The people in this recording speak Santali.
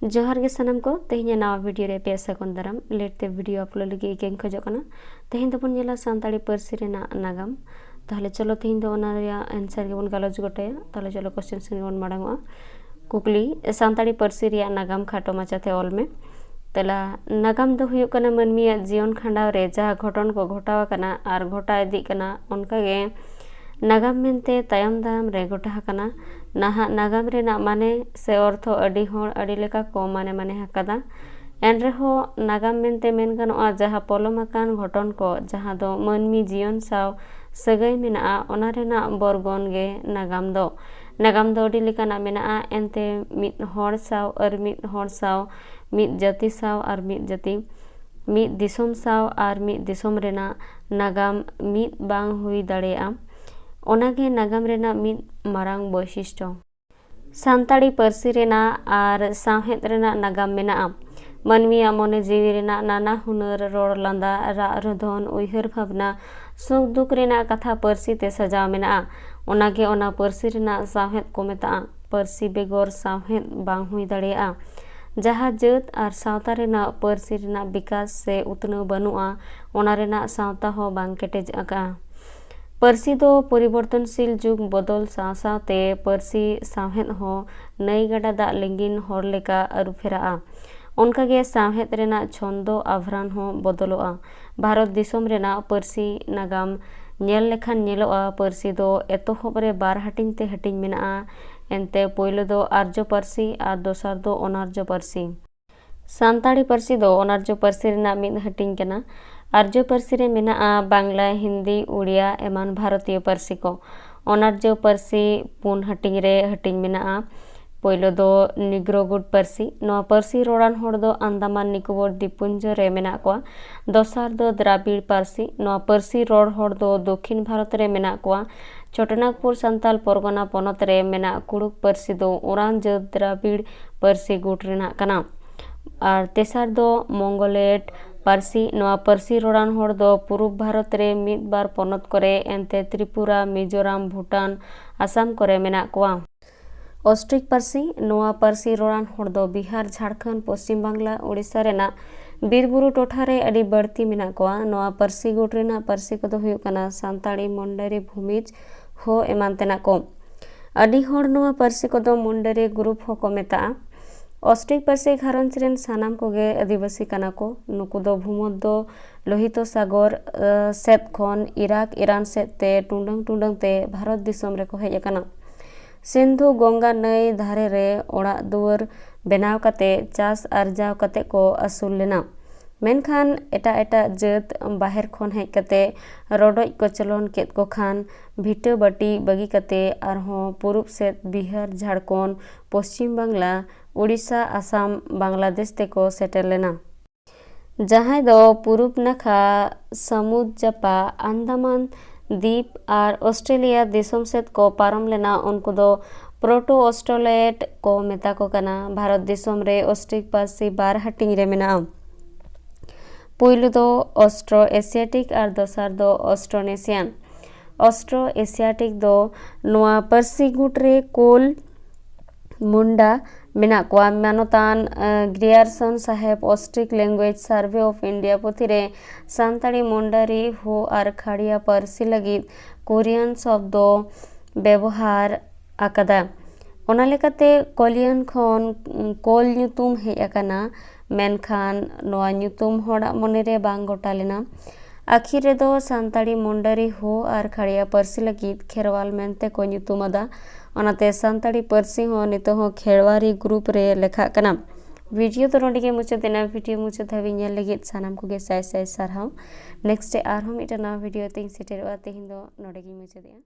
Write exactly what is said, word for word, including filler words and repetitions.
ᱡᱚᱦᱟᱨ ᱜᱮ ᱥᱟᱱᱟᱢ ᱠᱚ, ᱛᱮᱦᱮᱧᱟᱜ ᱱᱟᱣᱟ ᱵᱷᱤᱰᱤᱭᱳ ᱨᱮ ᱟᱯᱮᱭᱟᱜ ᱥᱟᱹᱜᱩᱱ ᱫᱟᱨᱟᱢ᱾ ᱞᱮᱴ ᱛᱮ ᱵᱷᱤᱰᱤᱭᱳ ᱟᱯᱞᱳᱰ ᱞᱟᱹᱜᱤᱫ ᱤᱠᱟᱹᱧ ᱠᱷᱚᱡᱚᱜ ᱠᱟᱱᱟ᱾ ᱛᱮᱦᱮᱧ ᱫᱚᱵᱚᱱ ᱧᱮᱞᱟ ᱥᱟᱱᱛᱟᱲᱤ ᱯᱟᱹᱨᱥᱤ ᱨᱮᱱᱟᱜ ᱱᱟᱜᱟᱢ᱾ ᱛᱟᱦᱚᱞᱮ ᱪᱚᱞᱚ ᱛᱮᱦᱮᱧ ᱫᱚ ᱚᱱᱟ ᱨᱮᱭᱟᱜ ᱟᱱᱥᱟᱨ ᱜᱮᱵᱚᱱ ᱜᱟᱞᱚᱪ ᱜᱚᱴᱟᱭᱟ᱾ ᱛᱟᱦᱚᱞᱮ ᱪᱚᱞᱚ ᱠᱚᱥᱪᱮᱱ ᱥᱮᱱ ᱜᱮᱵᱚᱱ ᱢᱟᱲᱟᱝᱚᱜᱼᱟ᱾ ᱠᱩᱠᱞᱤ, ᱥᱟᱱᱛᱟᱲᱤ ᱯᱟᱹᱨᱥᱤ ᱨᱮᱭᱟᱜ ᱱᱟᱜᱟᱢ ᱠᱷᱟᱴᱚ ᱢᱟᱪᱷᱟᱛᱮ ᱚᱞ ᱢᱮ᱾ ᱛᱮᱞᱟ, ᱱᱟᱜᱟᱢ ᱫᱚ ᱦᱩᱭᱩᱜ ᱠᱟᱱᱟ ᱢᱟᱹᱱᱢᱤᱭᱟᱜ ᱡᱤᱭᱚᱱ ᱠᱷᱟᱸᱰᱟᱣ ᱨᱮ ᱡᱟᱦᱟᱸ ᱜᱷᱚᱴᱚᱱ ᱠᱚ ᱜᱷᱚᱴᱟᱣ ᱟᱠᱟᱱᱟ ᱟᱨ ᱜᱷᱚᱴᱟᱣ ᱤᱫᱤᱜ ᱠᱟᱱᱟ, ᱚᱱᱠᱟᱜᱮ ᱱᱟᱜᱟᱢ ᱢᱮᱱᱛᱮ ᱛᱟᱭᱚᱢ ᱫᱟᱨᱟᱢ ᱨᱮ ᱜᱚᱴᱟ ᱟᱠᱟᱱᱟ᱾ ᱱᱟᱦᱟᱜ ᱱᱟᱜᱟᱢ ᱨᱮᱱᱟᱜ ᱢᱟᱱᱮ ᱥᱮ ᱚᱨᱛᱷᱚ ᱟᱹᱰᱤ ᱦᱚᱲ ᱟᱹᱰᱤ ᱞᱮᱠᱟ ᱠᱚ ᱢᱟᱱᱮ ᱢᱟᱱᱮ ᱟᱠᱟᱫᱟ᱾ ᱮᱱ ᱨᱮᱦᱚᱸ ᱱᱟᱜᱟᱢ ᱢᱮᱱᱛᱮ ᱢᱮᱱ ᱜᱟᱱᱚᱜᱼᱟ ᱡᱟᱦᱟᱸ ᱯᱚᱞᱚᱢ ᱟᱠᱟᱱ ᱜᱷᱚᱴᱚᱱ ᱠᱚ, ᱡᱟᱦᱟᱸ ᱫᱚ ᱢᱟᱹᱱᱢᱤ ᱡᱤᱭᱚᱱ ᱥᱟᱶ ᱥᱟᱹᱜᱟᱹᱭ ᱢᱮᱱᱟᱜᱼᱟ, ᱚᱱᱟ ᱨᱮᱱᱟᱜ ᱵᱚᱨᱜᱚᱱ ᱜᱮ ᱱᱟᱜᱟᱢ ᱫᱚ᱾ ᱱᱟᱜᱟᱢ ᱫᱚ ᱟᱹᱰᱤ ᱞᱮᱠᱟᱱᱟᱜ ᱢᱮᱱᱟᱜᱼᱟ, ᱮᱱᱛᱮ ᱢᱤᱫ ᱦᱚᱲ ᱥᱟᱶ ᱟᱨ ᱢᱤᱫ ᱦᱚᱲ ᱥᱟᱶ, ᱢᱤᱫ ᱡᱟᱹᱛᱤ ᱥᱟᱶ ᱟᱨ ᱢᱤᱫ ᱡᱟᱹᱛᱤ, ᱢᱤᱫ ᱫᱤᱥᱚᱢ ᱥᱟᱶ ᱟᱨ ᱢᱤᱫ ᱫᱤᱥᱚᱢ ᱨᱮᱱᱟᱜ ᱱᱟᱜᱟᱢ ᱢᱤᱫ ᱵᱟᱝ ᱦᱩᱭ ᱫᱟᱲᱮᱭᱟᱜᱼᱟ᱾ ᱚᱱᱟᱜᱮ ᱱᱟᱜᱟᱢ ᱨᱮᱱᱟᱜ ᱢᱤᱫ ᱢᱟᱨᱟᱝ ᱵᱳᱭᱥᱤᱥᱴᱚ᱾ ᱥᱟᱱᱛᱟᱲᱤ ᱯᱟᱹᱨᱥᱤ ᱨᱮᱱᱟᱜ ᱟᱨ ᱥᱟᱶᱦᱮᱫ ᱨᱮᱱᱟᱜ ᱱᱟᱜᱟᱢ ᱢᱮᱱᱟᱜᱼᱟ᱾ ᱢᱟᱹᱱᱢᱤᱭᱟᱜ ᱢᱚᱱᱮ ᱡᱤᱣᱤ ᱨᱮᱱᱟᱜ ᱱᱟᱱᱟ ᱦᱩᱱᱟᱹᱨ ᱨᱚᱲ ᱞᱟᱸᱫᱟ, ᱨᱟᱜ ᱨᱚᱫᱷᱚᱱ, ᱩᱭᱦᱟᱹᱨ ᱵᱷᱟᱵᱽᱱᱟ, ᱥᱩᱠ ᱫᱩᱠ ᱨᱮᱱᱟᱜ ᱠᱟᱛᱷᱟ ᱯᱟᱹᱨᱥᱤ ᱛᱮ ᱥᱟᱡᱟᱣ ᱢᱮᱱᱟᱜᱼᱟ᱾ ᱚᱱᱟᱜᱮ ᱚᱱᱟ ᱯᱟᱹᱨᱥᱤ ᱨᱮᱱᱟᱜ ᱥᱟᱶᱦᱮᱫ ᱠᱚ ᱢᱮᱛᱟᱜᱼᱟ᱾ ᱯᱟᱹᱨᱥᱤ ᱵᱮᱜᱚᱨ ᱥᱟᱶᱦᱮᱫ ᱵᱟᱝ ᱦᱩᱭ ᱫᱟᱲᱮᱭᱟᱜᱼᱟ᱾ ᱡᱟᱦᱟᱸ ᱡᱟᱹᱛ ᱟᱨ ᱥᱟᱶᱛᱟ ᱨᱮᱱᱟᱜ ᱯᱟᱹᱨᱥᱤ ᱨᱮᱱᱟᱜ ᱵᱤᱠᱟᱥ ᱥᱮ ᱩᱛᱱᱟᱹᱣ ᱵᱟᱹᱱᱩᱜᱼᱟ, ᱚᱱᱟ ᱨᱮᱱᱟᱜ ᱥᱟᱶᱛᱟ ᱦᱚᱸ ᱵᱟᱝ ᱠᱮᱴᱮᱡ ᱟᱠᱟᱜᱼᱟ᱾ ᱯᱟᱹᱨᱥᱤ ᱫᱚ ᱯᱚᱨᱤᱵᱚᱨᱛᱚᱱᱥᱤᱞ ᱡᱩᱜᱽ ᱵᱚᱫᱚᱞ ᱥᱟᱶ ᱥᱟᱶᱛᱮ ᱯᱟᱹᱨᱥᱤ ᱥᱟᱶᱦᱮᱫ ᱦᱚᱸ ᱱᱟᱹᱭ ᱜᱟᱰᱟ ᱫᱟᱜ ᱞᱤᱸᱜᱤᱱ ᱦᱚᱨ ᱞᱮᱠᱟ ᱟᱹᱨᱩ ᱯᱷᱮᱨᱟᱜᱼᱟ᱾ ᱚᱱᱠᱟᱜᱮ ᱥᱟᱶᱦᱮᱫ ᱨᱮᱱᱟᱜ ᱪᱷᱚᱱᱫᱚ ᱟᱵᱷᱨᱟᱱ ᱦᱚᱸ ᱵᱚᱫᱚᱞᱚᱜᱼᱟ᱾ ᱵᱷᱟᱨᱚᱛ ᱫᱤᱥᱚᱢ ᱨᱮᱱᱟᱜ ᱯᱟᱹᱨᱥᱤ ᱱᱟᱜᱟᱢ ᱧᱮᱞ ᱞᱮᱠᱷᱟᱱ ᱧᱮᱞᱚᱜᱼᱟ, ᱯᱟᱹᱨᱥᱤ ᱫᱚ ᱮᱛᱚᱦᱚᱵ ᱨᱮ ᱵᱟᱨ ᱦᱟᱹᱴᱤᱧ ᱛᱮ ᱦᱟᱹᱴᱤᱧ ᱢᱮᱱᱟᱜᱼᱟ᱾ ᱮᱱᱛᱮ ᱯᱳᱭᱞᱳ ᱫᱚ ᱟᱨᱡᱚ ᱯᱟᱹᱨᱥᱤ ᱟᱨ ᱫᱚᱥᱟᱨ ᱫᱚ ᱚᱱᱟᱨᱡᱚ ᱯᱟᱹᱨᱥᱤ᱾ ᱥᱟᱱᱛᱟᱲᱤ ᱯᱟᱹᱨᱥᱤ ᱫᱚ ᱚᱱᱟᱨᱡᱚ ᱯᱟᱹᱨᱥᱤ ᱨᱮᱱᱟᱜ ᱢᱤᱫ ᱦᱟᱹᱴᱤᱧ ᱠᱟᱱᱟ᱾ ᱟᱨᱡᱚ ᱯᱟᱹᱨᱥᱤ ᱨᱮ ᱢᱮᱱᱟᱜᱼᱟ ᱵᱟᱝᱞᱟ, ᱦᱤᱱᱫᱤ, ᱩᱲᱤᱭᱟ ᱮᱢᱟᱱ ᱵᱷᱟᱨᱚᱛᱤᱭᱚ ᱯᱟᱹᱨᱥᱤ ᱠᱚ᱾ ᱚᱱᱟᱨᱡᱚ ᱯᱟᱹᱨᱥᱤ ᱯᱩᱱ ᱦᱟᱹᱴᱤᱧ ᱨᱮ ᱦᱟᱹᱴᱤᱧ ᱢᱮᱱᱟᱜᱼᱟ᱾ ᱯᱳᱭᱞᱳ ᱫᱚ ᱱᱤᱜᱽᱨᱳ ᱜᱩᱴ ᱯᱟᱹᱨᱥᱤ᱾ ᱱᱚᱣᱟ ᱯᱟᱹᱨᱥᱤ ᱨᱚᱲᱟᱱ ᱦᱚᱲ ᱫᱚ ᱟᱱᱫᱟᱢᱟᱱ ᱱᱤᱠᱳᱵᱚᱨ ᱫᱤᱯᱯᱩᱧᱡᱚ ᱨᱮ ᱢᱮᱱᱟᱜ ᱠᱚᱣᱟ᱾ ᱫᱚᱥᱟᱨ ᱫᱚ ᱫᱨᱟᱵᱤᱲ ᱯᱟᱹᱨᱥᱤ᱾ ᱱᱚᱣᱟ ᱯᱟᱹᱨᱥᱤ ᱨᱚᱲ ᱦᱚᱲ ᱫᱚ ᱫᱚᱠᱷᱤᱱ ᱵᱷᱟᱨᱚᱛ ᱨᱮ ᱢᱮᱱᱟᱜ ᱠᱚᱣᱟ᱾ ᱪᱷᱳᱴᱚᱱᱟᱜᱽᱯᱩᱨ ᱥᱟᱱᱛᱟᱞ ᱯᱚᱨᱜᱚᱱᱟ ᱯᱚᱱᱚᱛ ᱨᱮ ᱢᱮᱱᱟᱜ ᱠᱩᱲᱩᱠ ᱯᱟᱹᱨᱥᱤ ᱫᱚ ᱳᱨᱟᱱ ᱡᱟᱹᱛ ᱫᱨᱟᱵᱤᱲ ᱯᱟᱹᱨᱥᱤ ᱜᱩᱴ ᱨᱮᱱᱟᱜ ᱠᱟᱱᱟ᱾ ᱟᱨ ᱛᱮᱥᱟᱨ ᱫᱚ ᱢᱚᱝᱜᱚᱞᱮᱴ ᱯᱟᱹᱨᱥᱤ᱾ ᱱᱚᱣᱟ ᱯᱟᱹᱨᱥᱤ ᱨᱚᱲᱟᱱ ᱦᱚᱲ ᱫᱚ ᱯᱩᱨᱩᱵ ᱵᱷᱟᱨᱚᱛ ᱨᱮ ᱢᱤᱫ ᱵᱟᱨ ᱯᱚᱱᱚᱛ ᱠᱚᱨᱮ, ᱮᱱᱛᱮ ᱛᱨᱤᱯᱩᱨᱟ, ᱢᱤᱡᱳᱨᱟᱢ, ᱵᱷᱩᱴᱟᱱ, ᱟᱥᱟᱢ ᱠᱚᱨᱮ ᱢᱮᱱᱟᱜ ᱠᱚᱣᱟ᱾ ᱚᱥᱴᱨᱤᱠ ᱯᱟᱹᱨᱥᱤ᱾ ᱱᱚᱣᱟ ᱯᱟᱹᱨᱥᱤ ᱨᱚᱲᱟᱱ ᱦᱚᱲ ᱫᱚ ᱵᱤᱦᱟᱨ, ᱡᱷᱟᱲᱠᱷᱚᱸᱰ, ᱯᱚᱥᱪᱤᱢ ᱵᱟᱝᱞᱟ, ᱳᱰᱤᱥᱟ ᱨᱮᱱᱟᱜ ᱵᱤᱨ ᱵᱩᱨᱩ ᱴᱚᱴᱷᱟ ᱨᱮ ᱟᱹᱰᱤ ᱵᱟᱹᱲᱛᱤ ᱢᱮᱱᱟᱜ ᱠᱚᱣᱟ᱾ ᱱᱚᱣᱟ ᱯᱟᱹᱨᱥᱤ ᱜᱩᱴ ᱨᱮᱱᱟᱜ ᱯᱟᱹᱨᱥᱤ ᱠᱚᱫᱚ ᱦᱩᱭᱩᱜ ᱠᱟᱱᱟ ᱥᱟᱱᱛᱟᱲᱤ, ᱢᱩᱱᱰᱟᱨᱤ, ᱵᱷᱩᱢᱤᱡᱽ, ᱦᱳ ᱮᱢᱟᱱ ᱛᱮᱱᱟᱜ ᱠᱚ᱾ ᱟᱹᱰᱤ ᱦᱚᱲ ᱱᱚᱣᱟ ᱯᱟᱹᱨᱥᱤ ᱠᱚᱫᱚ ᱢᱩᱱᱰᱟᱨᱤ ᱜᱨᱩᱯ ᱦᱚᱸᱠᱚ ᱢᱮᱛᱟᱜᱼᱟ᱾ ᱚᱥᱴᱨᱤᱠ ᱯᱟᱹᱨᱥᱤ ᱜᱷᱟᱨᱚᱸᱡᱽ ᱨᱮᱱ ᱥᱟᱱᱟᱢ ᱠᱚᱜᱮ ᱟᱹᱫᱤᱵᱟᱹᱥᱤ ᱠᱟᱱᱟ ᱠᱚ᱾ ᱱᱩᱠᱩ ᱫᱚ ᱵᱷᱩᱢᱚᱫᱽᱫᱷᱚ ᱞᱳᱦᱤᱛᱚ ᱥᱟᱜᱚᱨ, ᱟᱹ, ᱥᱮᱫ ᱠᱷᱚᱱ ᱤᱨᱟᱠ, ᱤᱨᱟᱱ ᱥᱮᱫ ᱛᱮ ᱴᱩᱰᱟᱹᱝ ᱴᱩᱰᱟᱹᱝ ᱛᱮ ᱵᱷᱟᱨᱚᱛ ᱫᱤᱥᱚᱢ ᱨᱮᱠᱚ ᱦᱮᱡ ᱟᱠᱟᱱᱟ᱾ ᱥᱤᱱᱫᱷᱩ ᱜᱚᱝᱜᱟ ᱱᱟᱹᱭ ᱫᱷᱟᱨᱮ ᱨᱮ ᱚᱲᱟᱜ ᱫᱩᱣᱟᱹᱨ ᱵᱮᱱᱟᱣ ᱠᱟᱛᱮ ᱪᱟᱥ ᱟᱨᱡᱟᱣ ᱠᱟᱛᱮ ᱠᱚ ᱟᱹᱥᱩᱞ ᱞᱮᱱᱟ᱾ ᱢᱮᱱᱠᱷᱟᱱ ᱮᱴᱟᱜ ᱮᱴᱟᱜ ᱡᱟᱹᱛ ᱵᱟᱦᱮᱨ ᱠᱷᱚᱱ ᱦᱮᱡ ᱠᱟᱛᱮ ᱨᱚᱰᱚᱡ ᱠᱚᱪᱞᱚᱱ ᱠᱮᱫ ᱠᱚ ᱠᱷᱟᱱ ᱵᱷᱤᱴᱟᱹ ᱵᱟᱹᱴᱤ ᱵᱟᱹᱜᱤ ᱠᱟᱛᱮ ᱟᱨᱦᱚᱸ ᱯᱩᱨᱩᱵ ᱥᱮᱫ ᱵᱤᱦᱟᱨ, ᱡᱷᱟᱲᱠᱷᱚᱸᱰ, ᱯᱚᱥᱪᱤᱢ ᱵᱟᱝᱞᱟ, ᱳᱰᱤᱥᱟ, ᱟᱥᱟᱢ, ᱵᱟᱝᱞᱟᱫᱮᱥ ᱛᱮᱠᱚ ᱥᱮᱴᱮᱨ ᱞᱮᱱᱟ᱾ ᱡᱟᱦᱟᱸᱭ ᱫᱚ ᱯᱩᱨᱩᱵ ᱱᱟᱠᱷᱟ ᱥᱟᱹᱢᱩᱫ ᱡᱟᱯᱟᱜ ᱟᱱᱫᱟᱢᱟᱱ ᱫᱤᱯ ᱟᱨ ᱚᱥᱴᱨᱮᱞᱤᱭᱟ ᱫᱤᱥᱚᱢ ᱥᱮᱫ ᱠᱚ ᱯᱟᱨᱚᱢ ᱞᱮᱱᱟ, ᱩᱱᱠᱩ ᱫᱚ ᱯᱨᱳᱴᱳ ᱚᱥᱴᱨᱳᱞᱮᱴ ᱠᱚ ᱢᱮᱛᱟ ᱠᱚ ᱠᱟᱱᱟ᱾ ᱵᱷᱟᱨᱚᱛ ᱫᱤᱥᱚᱢ ᱨᱮ ᱚᱥᱴᱨᱤᱠ ᱯᱟᱹᱨᱥᱤ ᱵᱟᱨ ᱦᱟᱹᱴᱤᱧ ᱨᱮ ᱢᱮᱱᱟᱜᱼᱟ᱾ ᱯᱩᱭᱞᱩ ᱫᱚ ᱚᱥᱴᱨᱳ ᱮᱥᱤᱭᱟᱴᱤᱠ ᱟᱨ ᱫᱚᱥᱟᱨ ᱫᱚ ᱚᱥᱴᱨᱳᱱᱮᱥᱤᱭᱟᱱ᱾ ᱚᱥᱴᱨᱳ ᱮᱥᱤᱭᱟᱴᱤᱠ ᱫᱚ ᱱᱚᱣᱟ ᱯᱟᱹᱨᱥᱤ ᱜᱩᱴ ᱨᱮ ᱠᱳᱞ, ᱢᱩᱱᱰᱟ ᱢᱮᱱᱟᱜ ᱠᱚᱣᱟ᱾ ᱢᱟᱱᱚᱛᱟᱱ, ᱟᱸ, ᱜᱨᱤᱭᱟᱨᱥᱚᱱ ᱥᱟᱦᱮᱵᱽ Austric Language Survey of India ᱯᱩᱛᱷᱤ ᱨᱮ ᱥᱟᱱᱛᱟᱲᱤ ᱢᱩᱱᱰᱟᱨᱤ, ᱦᱳ ᱟᱨ ᱠᱷᱟᱲᱤᱭᱟ ᱯᱟᱹᱨᱥᱤ ᱞᱟᱹᱜᱤᱫ ᱠᱳᱨᱤᱭᱟᱱ ᱥᱚᱵᱫᱚ ᱵᱮᱵᱚᱦᱟᱨ ᱟᱠᱟᱫᱟ᱾ ᱚᱱᱟ ᱞᱮᱠᱟᱛᱮ ᱠᱚᱞᱤᱭᱟᱱ ᱠᱷᱚᱱ, ᱩᱸ, ᱠᱳᱞ ᱧᱩᱛᱩᱢ ᱦᱮᱡ ᱟᱠᱟᱱᱟ, ᱢᱮᱱᱠᱷᱟᱱ ᱱᱚᱣᱟ ᱧᱩᱛᱩᱢ ᱦᱚᱲᱟᱜ ᱢᱚᱱᱮᱨᱮ ᱵᱟᱝ ᱜᱚᱴᱟ ᱞᱮᱱᱟ᱾ ᱟᱹᱠᱷᱤᱨ ᱨᱮᱫᱚ ᱥᱟᱱᱛᱟᱲᱤ ᱢᱩᱱᱰᱟᱨᱤ, ᱦᱳ ᱟᱨ ᱠᱷᱟᱲᱤᱭᱟ ᱯᱟᱹᱨᱥᱤ ᱞᱟᱹᱜᱤᱫ ᱠᱷᱮᱨᱣᱟᱞ ᱢᱮᱱᱛᱮ ᱠᱚ ᱧᱩᱛᱩᱢ ᱟᱫᱟ᱾ ᱚᱱᱟᱛᱮ ᱥᱟᱱᱛᱟᱲᱤ ᱯᱟᱹᱨᱥᱤ ᱦᱚᱸ ᱱᱤᱛᱚᱜ ᱦᱚᱸ ᱠᱷᱮᱨᱣᱟᱨᱤ ᱜᱨᱩᱯ ᱨᱮ ᱞᱮᱠᱷᱟᱜ ᱠᱟᱱᱟ᱾ ᱵᱷᱤᱰᱤᱭᱳ ᱫᱚ ᱱᱚᱰᱮ ᱜᱮ ᱢᱩᱪᱟᱹᱫ ᱮᱱᱟ᱾ ᱵᱷᱤᱰᱤᱭᱳ ᱢᱩᱪᱟᱹᱫ ᱫᱷᱟᱹᱵᱤᱡ ᱧᱮᱞ ᱞᱟᱹᱜᱤᱫ ᱥᱟᱱᱟᱢ ᱠᱚᱜᱮ ᱥᱟᱭ ᱥᱟᱭ ᱥᱟᱨᱦᱟᱣ᱾ ᱱᱮᱠᱥᱴ ᱨᱮ ᱟᱨᱦᱚᱸ ᱢᱤᱫᱴᱟᱝ ᱱᱟᱣᱟ ᱵᱷᱤᱰᱤᱭᱳ ᱛᱮᱧ ᱥᱮᱴᱮᱨᱚᱜᱼᱟ᱾ ᱛᱮᱦᱮᱧ ᱫᱚ ᱱᱚᱰᱮ ᱜᱮᱧ ᱢᱩᱪᱟᱹᱫᱮᱜᱼᱟ᱾